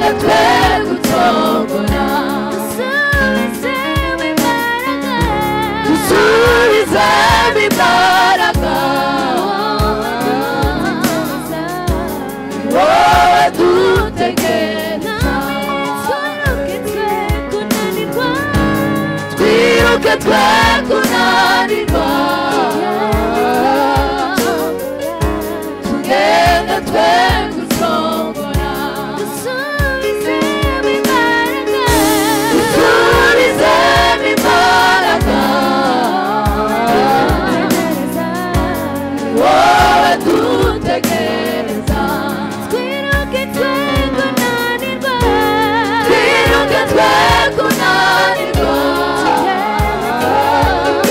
Tugende twe gucogora, dusubizemo imbaraga, wowe dutegereza. Twiruke twe kunanirwa, tugende twe gucogora, dusubizemo imbaraga, wowe dutegereza. Twiruke twe kunanirwa, tugende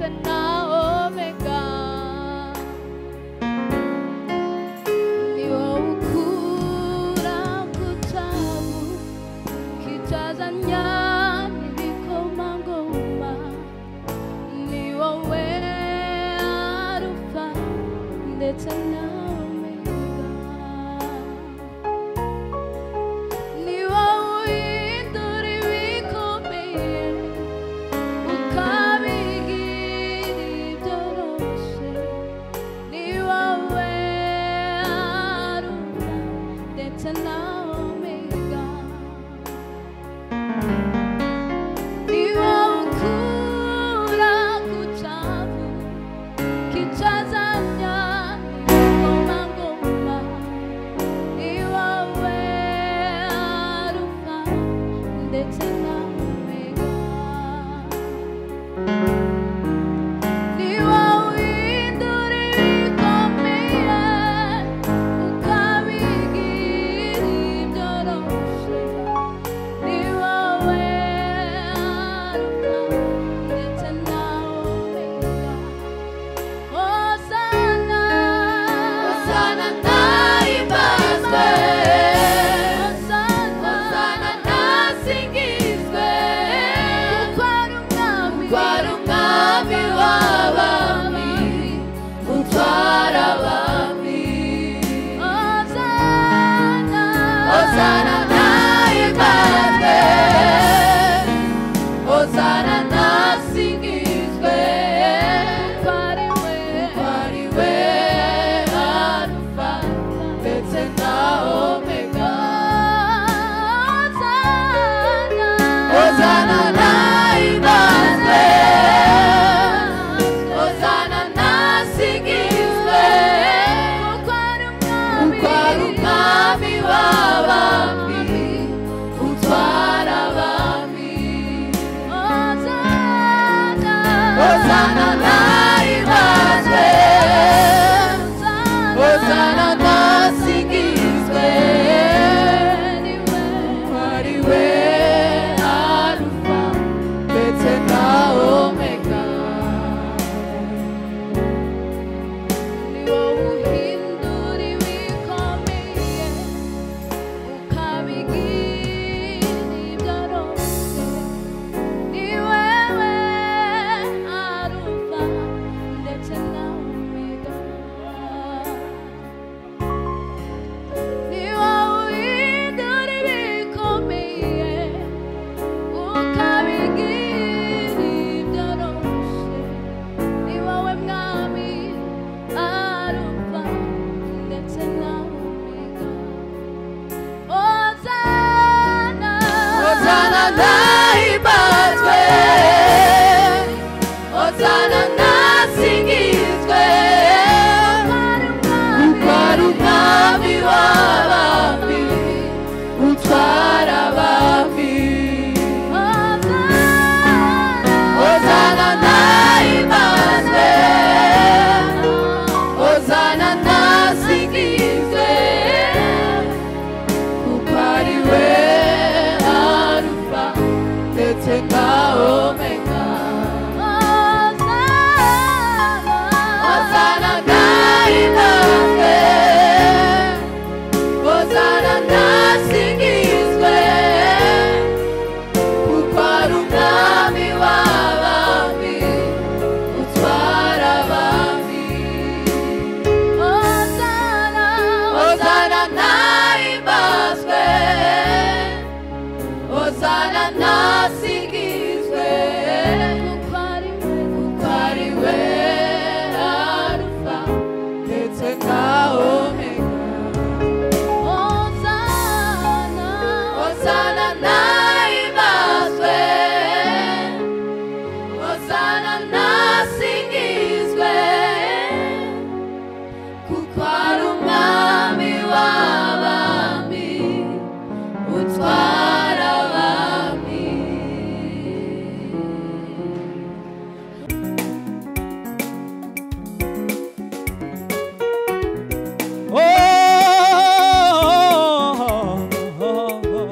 ndetse na Omega. Ni wowe ukura ku cyavu kitazanya n'ibikomangoma. Ni wowe Arufa ndetse na Omega. Ni wowe uhindura ibikomeye ukabigira ibyoroshe. Ni wowe Arufa ndetse na Omega. Ni wowe ukura ku cyavu kitazanya n'ibikomangoma. Ni wowe Arufa ndetse na Omega. Ni wowe uhindura ibikomeye ukabigira ibyoroshe. Ni wowe Arufa ndetse na Omega. Hosana, Hosana nahimbazwe, Hosana, Hosana nasingizwe, kuko ari umwami, kuko ari umwami w'abami, utwara abami. Hosana, Hosana nahimbazwe, Hosana nasingizwe, kuko ari we, kuko ari we Alufa ndetse na Omega. Hosana, Hosana nahimbazwe, Hosana nasingizwe, kuko ari umwami, kuko ari umwami w'abami, utwara abami. Hosana, Hosana nahimbazwe, Hosana nasingizwe, kuko ari we Alufa ndetse na Omega. Ni wowe uhindura ibikomeye ukabigira ibyoroshe. Ni wewe Alufa ndetse na Omega. Ni wowe uhindura ibikomeye ukabigira ibyoroshe. Ni wowe mwami Alufa ndetse na Omega. Hosana, Hosana nahimbazwe, Hosana nasingizwe, kuko ari umwami w'abami, utwara abami. Hosana nahimbazwe, Hosana nasingizwe, kuko ari we Alufa ndetse na Omega. Hosana nahimbazwe, Hosana nasingizwe, kuko ari umwami w'abami, utwara abami. Hosana nahimbazwe, Hosana nasingizwe, Kuko ari we, kuko ari we Alufa ndetse na Omega. Hosana, Hosana nahimbazwe, Hosana nasingizwe, kuko ari umwami w'abami, utwara abami. Oh, oh, oh, oh.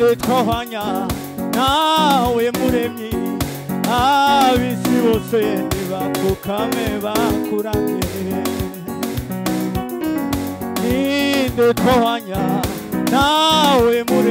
Ninde twohwanya nawe muremyi, ab'isi bose ntibapfukame bakuramye. Ninde twohwanya nawe muremyi.